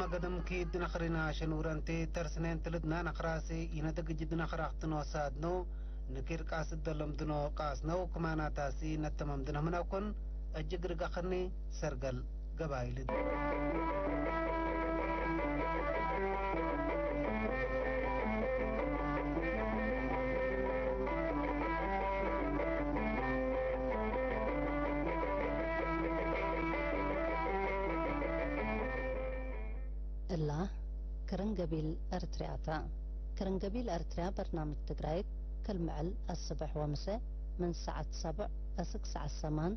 ገደም ኪድ ነኽሪና ሸኑረንቲ ተርስኔን ትልድና ነኽራሲ ይነደግጅ ድነኽራኽትኖ ሳድኖ ንኪር ቃስ ደሎም ድኖ ቃስ ነው ክማናታሲ ነተመም ድነኽምናኩን እጅግ ርጋኽኒ ሰርገል ገባይልድ። እላ ክርንገቢል እርትርያታ። ክርንገቢል እርትርያ በርናምጅ ትግራይ ከልምዕል ኣስብሕ ወምሰ ምን ሰዓት ሰብዕ እስክ ሰዓት ሰማን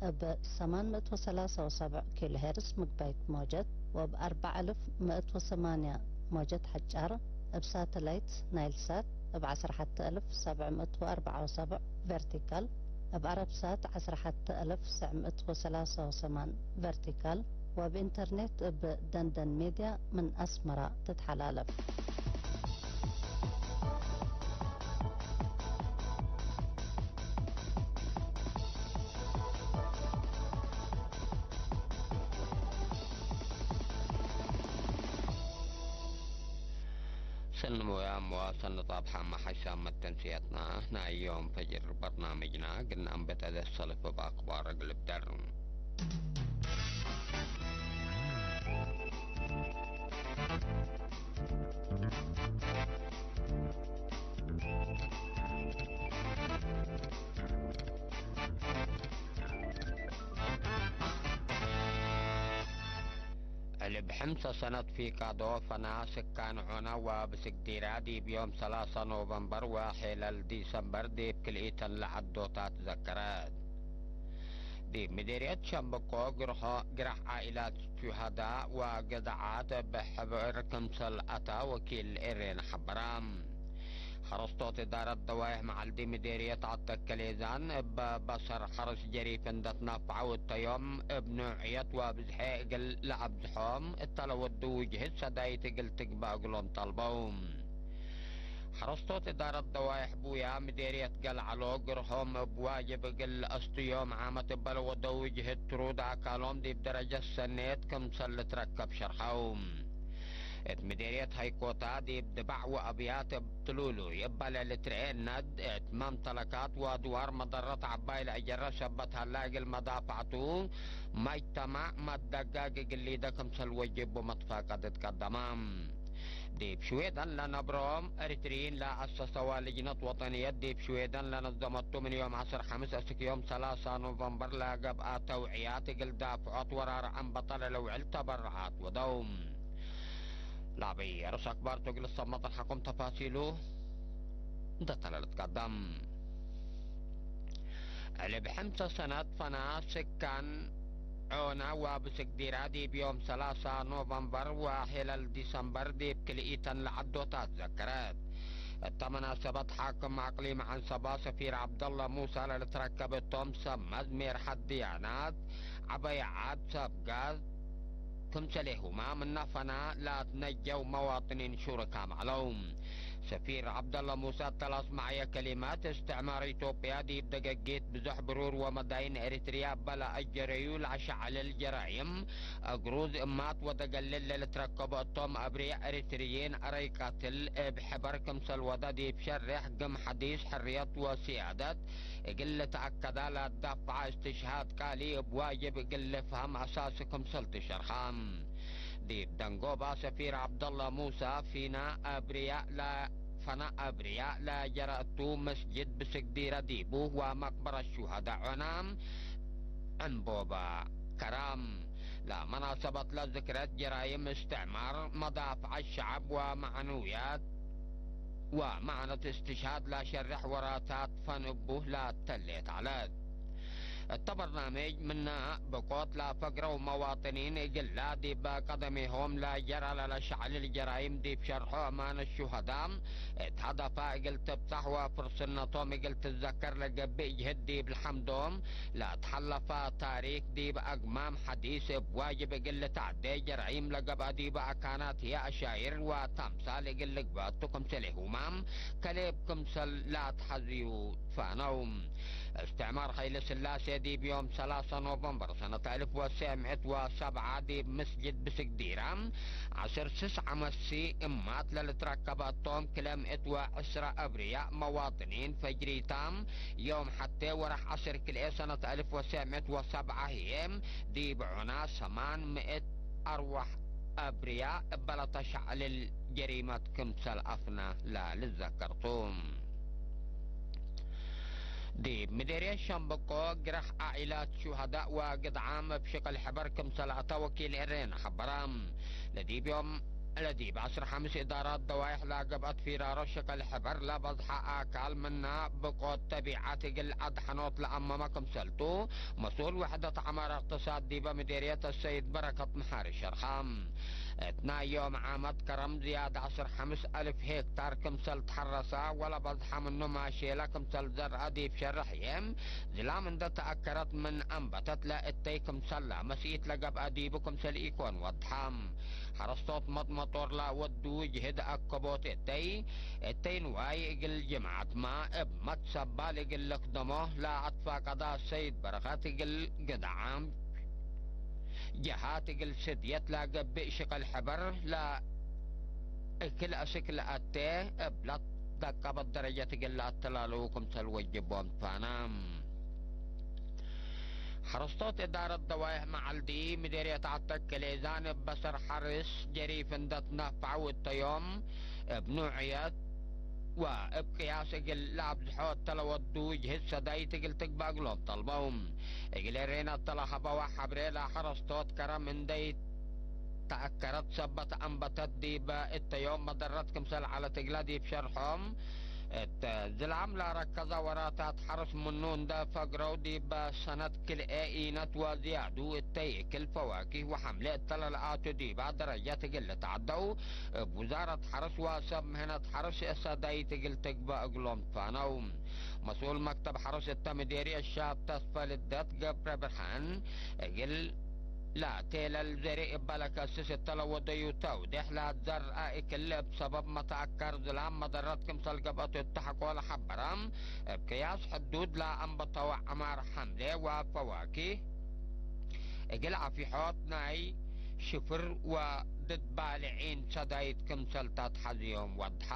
እብ ሰማን ምእት ወሰላሳ ወሰብዕ ኪሎ ሄርስ ምግባይት ሞጀት ወብ ኣርባዕ እልፍ ምእት ወሰማንያ ሞጀት ሓጫር እብ ሳተላይት ናይል ሳት እብ ዓሰርተ ሓተ እልፍ ሰብዕ ምእት ወኣርብዓ ወሰብዕ ቨርቲካል እብ ዓረብ ሳት ዓሰርተ ሓተ እልፍ ሰዕ ምእት ወሰላሳ ወሰማን ቨርቲካል ወብ ኢንተርኔት እብ ደንደን ሜድያ ምን ኣስመራ ትትሓላለፍ። ሰኒ ሞያ መዋሰኒ ጣብሓ መሓይሳ መተንስያትና ናይ ዮም ፈጅር በርናምጅና ግና እምበጠደ ሰለፈ ብኣክባር እግልብደር። ዕልብ ሕምሰ ሰነት ፊቃዶ ፈና ስካን ዖና ወብስግዲራ ዲብ ዮም ሰላሳ ኖቨምበር ወሔለል ዲሰምበር ዲብ ክልኢተን ለዐዶታት ዘከረት። ዲብ ምዴርየት ሸምበቆ ግርሖ፣ ግራሕ ዓኢላት ሹሃዳ ወገዳዓት እብ ሕበር ክምሰል ኣታ ወኪል ኤሬን ሐበራ። ሐረስቶት እዳረት ደዋይሕ መዓልዲ ምዴርየት ዓተከሌዛን እብ በሰር ሐርስ ጀሪፍ እንደ ትናፍዐው እተዮም እብ ኑዕየት ወብዝሐ እግል ለአብዝሖም እተለወዱ ውጅህት ሰዳይት እግል ትግባእ እግሎም ጠልበው። ሐረስቶት እዳረት ደዋይሕ ቡያ ምዴርየት ገልዓሎ ግርሆም እብ ዋጅብ እግል ለአስቱዮም ዓመት እበለ ወደው ውጅህት ትሩድ አካሎም ዲብ ደረጀት ሰኔት ክምሰል ልትረከብ ሸርሐው። እት ምዴርየት ሀይኮታ ዲብ ድባዕ ወአብያት እብ ትሉሉይ እበለ ልትርኤ ነድ እት መምተለካት ወአድዋር መደረት ዐባይ ለአጀረ ሰበት ሀላ እግል መዳፋዕቱ መጅተማዕ መደጋግ እግል ሊደ ክምሰል ወጅቡ መትፋቀድ እትቀደማ። ዲብ ሽዌደን ለነብሮም ኤሪትሪይን ለአሰሰዋ ልጅነት ወጠንየት ዲብ ሽዌደን ለነዘመቱ ምን ዮም ዐስር ሐምስ እስክ ዮም ሰላሳ ኖቨምበር ለገብአ ተውዕያት እግል ዳፍዖት ወራር ዐንበጠ ለለውዕል ተበረዓት ወደው። ላብይ ርስ አክባር ቶግል ሰመጠን ሐቆም ተፋሲሉ እንተ ተለልት ቀደም። ዕልብ ሕምሰ ሰነት ፈና ስካን ዖና ወብስግዲራ ዲብ ዮም ሰላሳ ኖቨምበር ወሔለል ዲሰምበር ዲብ ክልኢተን ለዐዶታት ዘከረት። እተ መናሰበት ሓክም አቅሊም ዐንሰባ ሰፊር ዐብደላ ሙሳ ለልትረከብ እቶም ሰብ መዝሜር ሐድያናት ዐበይ ዓድ ሰብ ጋዝ ክምሰሌሁማ ምነ ፈና ላትነጀው መዋጥኒን ሹርካም ዐለው። ሰፊር ዐብደላ ሙሳ እተ ለአስመዐየ ከሊማት፣ እስትዕማር ኢትዮጵያ ዲብ ደገጊት ብዙሕ ብሩር ወመዳይን ኤሪትርያ እበ ለአጀረዩ ለአሸዐልል ጀራይም፣ እግሩዝ እማት ወደገልል ለልትረከቦ እቶም አብሪዕ ኤሪትርይን አረይ ቀትል እብ ሕበር ክምሰል ወደ ዲብ ሸሬሕ ግም ሐዲስ ሕርየት ወሲያደት እግል ልትአከዳ ለአዳፍዓ እስትሽሃድ ቃሊ እብ ዋጅብ እግል ልፍሀም አሳሲ ክምሰል ትሸርሐ። ዲብ ደንጎባ ሰፊር ዐብደላ ሙሳ ፊና አብርያ ለ-፣ ፈና አብርያ ለጀረ እቱ መስጅድ ብስግዲረ ዲቡ ወመቅበረት ሹሀዳ ዖና ዕንቦባ ከራም። ለመናሰበት ለዝክረት ጀራይም እስትዕማር መዳፍዐት ሸዐብ ወመዕንውያት ወመዕነት እስትሽሃድ ለሸርሕ ወራታት ፈን እቡ ላተሌት ዐለት። እተ በርናምጅ ምነ ብቆት ለፈግረው መዋጥኒን እግላ ዲበ ቀደሜሆም ለጀረ ለለሸዕልል ጀራይም ዲብ ሸርሖ አማነት ሹሀዳ እት ሀደፋ እግል ትብጻሕ ወፍርስነቶም እግል ትዘከር ለገብእ ጅህድ ዲብ ለሐምዶም ለትሐለፈ ታሪክ ዲብ አግማም ሐዲስ እብ ዋጅብ እግል ልትዐዴ ጀራይም ለገብአ ዲበ አካናት ህዬ አሻይር ወተምሳል እግል ልግበአቱ ክምሰሌሁማ ከሌብ ክምሰል ለአትሐዝዩ ፋነው። እስትዕማር ኸይለ ስላሴ ዲብ ዮም ሰላሳ ኖቨምበር ሰነት ኣልፍ ወሰ ምእት ወሰብዓ ዲብ ምስጅድ ብስግዲራ ዓስር ስስ ዓመሲ እማት ለልትረከበ እቶም ክለ ምእት ወዕስራ እብርያ መዋጥኒን ፈጅሪታ ዮም ሐቴ ወራሕ ዓስር ክልኤ ሰነት ኣልፍ ወሰ ምእት ወሰብዓ ህዬ ዲብ ዑና ሰማን ምእት ኣርዋሕ እብርያ እበለ ተሻዕልል ጀሪመት ክምሰል ኣፍና ለልዘከርቱ። ዲብ ምዴርየት ሸምበቆ ግራሕ ዓኢላት ሹሃዳእ ወግድዓም እብ ሽቅል ሕበር ክምሰል ኣተ ወኪል ኤሬና ሐበራ። ለዲብ ዮም ለዲብ ዓስር ሐምስ እዳራት ደዋይሕ ለገብአት ፊራሮ ሽቅል ሕበር ለበዝሐ ኣካል ምና ብቆት ተቢዓት እግል አድሐኖት ለአመመ ክምሰልቱ መስኡል ውሕደት ዐማር እቅትሳድ ዲበ ምዴርየት አሰይድ በረከት መሓሪ ሸርሐ። እት ናይ ዮም ዓመት ከረም ዝያድ ዐስር ሐምስ አልፍ ሄክታር ክምሰል ተሐረሰ ወለበዝሐ ምኑ ማሼለ ክምሰል ዘርአ ዲብ ሸርሕ ህዬ ዝላም እንደ ተአከረት ምን አንበተት ለእተይ ክምሰል ለመስኢት ለገብአ ዲቡ ክምሰል ኢኮን ወድሐ። ሐረስቶት መጥመጦር ለወዱ ጅህድ አከቦት እተይ፣ እተይ ንዋይ እግል ጅምዓትማ እብ መክሰብ ባል እግል ልክደሞ ለአትፋቀዳ ሰይድ በረኸት እግል ግድዓም ጀሃት እግል ስድየት ለገብእ ሽቅል ሕበር ለእክል አስክ ለአቴ እብ ለትደቀበት ደረጀት እግል ለአተላልዉ ክምሰል ወጅቦም ትፋና። ሐረስቶት እዳረት ደዋይሕ መዓልዲ ምዴርየት አተክሌ ዛንብ በሰር ሐርስ ጀሪፍ እንደ ትነፍዐው እተዮም እብ ኑዕየት ወእብ ቅያስ እግል ለአብዝሖ እተለወዱ ጅህድ ሰዳይት እግል ትግበእ እግሎም ጠልበው። እግል ኤሬና እተለሀበወ ሐብሬ ለሐረስቶት ከረም እንደ ተአከረት ሰበት አንበተት ዲበ እተዮም መደረት ክምሰል ዐለት እግለ ዲብ ሸርሖም እት ዝላም ለረከዘ ወራታት ሐርስ ምኑ እንደ ፈግረው ዲበ ሰነት ክልኤ ኢነት ወዝያዱ እተይ እክል ፈዋኪህ ወሐምሌ እተ ለልአቱ ዲባ ደረጀት እግል ልትዐደው እብ ውዛረት ሐርስ ወሰብ ምህነት ሐርስ እሰዳይት እግል ትግበእ እግሎም ትፋነው። መስኡል መክተብ ሐርስ እተ ምዴርየት ሻብ ተስፈ ልደት ገብረ ብርሃን እግል ላቴለል ዘርእ እበ ለከስስ እተ ለወደዩ ተውዴሕ ላትዘርአ እክል እብ ሰበብ መተአከር ዝላም መደረት ክምሰል ገብአቱ እተ ሐቆ ለሐበረ፣ እብ ቅያስ ሕዱድ ለአንበተወ ዐማር ሐምሌ ወፈዋኪህ እግል አፊሖት ናይ ሽፍር ወድድ ባልዒን ሰዳይት ክምሰል ተትሐዝዮም ወድሐ።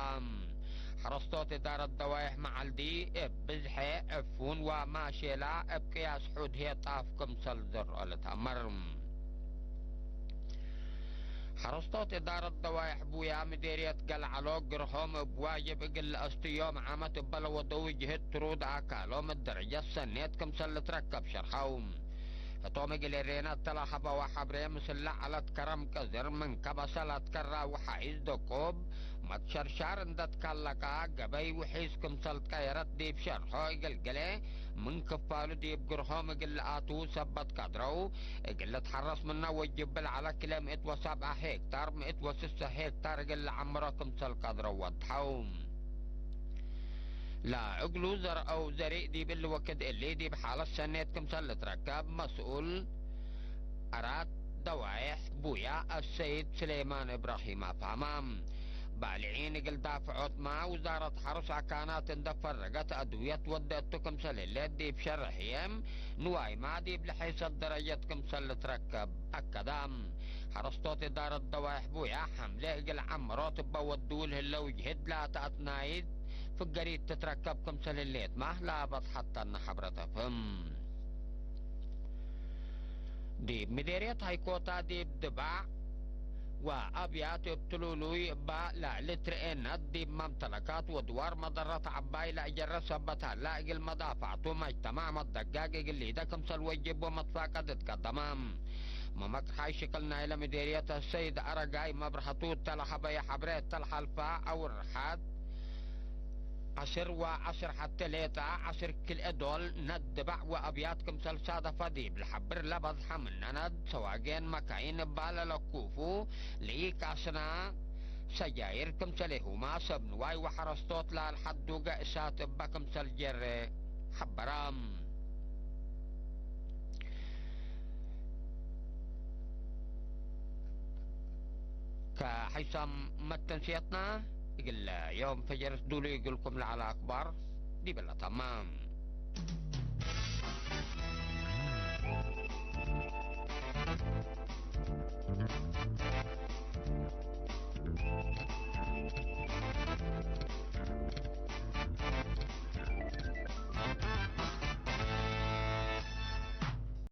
ሐረስቶት እዳረት ደዋይሕ መዓልዲ እብ ብዝሐ ዕፉን ወማሼላ እብ ቅያስ ሑድ ህዬ ጣፍ ክምሰል ዘርኦ ልትአመር። ሐረስቶት እዳረት ደዋይሕ ቡያ ምዴርየት ገልዐሎ ግርሆም እብ ዋጅብ እግል ለአስትዮም ዓመት እበ ለወደው ጅህድ ትሩድ አካሎም እት ደረጀት ሰኔት ክምሰል ልትረከብ ሸርሐው። ህቶም እግል ኤሬና እተለሀበወ ሐብሬ ምስለ ዐለት ከረም ቅዝር ምን ከበሰ ለትከራ ወሓይዝ ደቁብ መትሸርሻር እንደ ትካለቃ ገበይ ውሒዝ ክምሰል ትቀየረት ዲብ ሸርሖ እግል ገሌ ምን ክፋሉ ዲብ ግርሆም እግል ለአቱ ሰበት ቀድረው እግል ልትሐረስ ምነ ወጅብል ዐለ ክለ ምእት ወሰብዓ ሄክታር ምእት ወስሰ ሄክታር እግል ለዐምሮ ክምሰል ቀድረው ወድሐው። ለእግሉ ዘርአው ዘሪእ ዲብ እሊ ወክድ እሊ ዲብ ሓለት ሰኔት ክምሰል ልትረከብ መስኡል አራት ደዋይሕ ቡያ አሰይድ ስሌማን እብራሂም አፍሃማ። ባልዒን እግል ዳፍዖትማ ውዛረት ሐርስ አካናት እንደ ፈረገት አድውየት ወደቱ ክምሰል ህሌት ዲብ ሸርሕ ህዬ ንዋይማ ዲብ ለሐይሰት ደረጀት ክምሰል ልትረከብ አከዳ። ሐረስቶት እዳረት ደዋይሕ ቡያ ሐምሌ እግል ዐምሮት እበ ወዱ ለህለው ጅህድ ላተ አትናይት ፍገሪት ትትረከብ ክምሰል ህሌትማ ላበት ሐተነ ሐብረት አፍህም። ዲብ ምዴርየት ሃይኮታ ዲብ ድባዕ ወአብያት እብ ትሉሉይ እባ ለልትርኤነት ዲብ መምተለካት ወድዋር መደረት ዐባይ ለአጀረ ሰበት ሀላ እግል መዳፋዕቱ መጅተማዕ መደጋግ እግል ሊደ ክምሰል ወጅብ ወመትፋቀድ እትቀደመ። መመክርሓይ ሽቅል ናይለ ምዴርየት ሰይድ አረጋይ መብርሀቱ እተለሀበየ ሐብሬ እተለሐልፋ አውርሓት ዐስር ወዐስር ሐቴ ሌጣ ዐስር ክልኤ ዶል ነድ ድባዕ ወአብያት ክምሰል ሳደፈ ዲብ ለሐብር ለበዝሐ ምነ ነድ ሰዋጌን መካይን እባ ለለኩፉ ለኢቃስና ሰጃይር ክምሰሌሁማ ሰብ ንዋይ ወሐረስቶት ላልሐዱገ እሳት እበ ክምሰል ጀሬ ሐበራ። ከሐይሳም መተንስየትና እግለ ዮም ፈጀርስ ዱሉ ይግልኩም ለዐለ አክባር ዲበላ ተማም።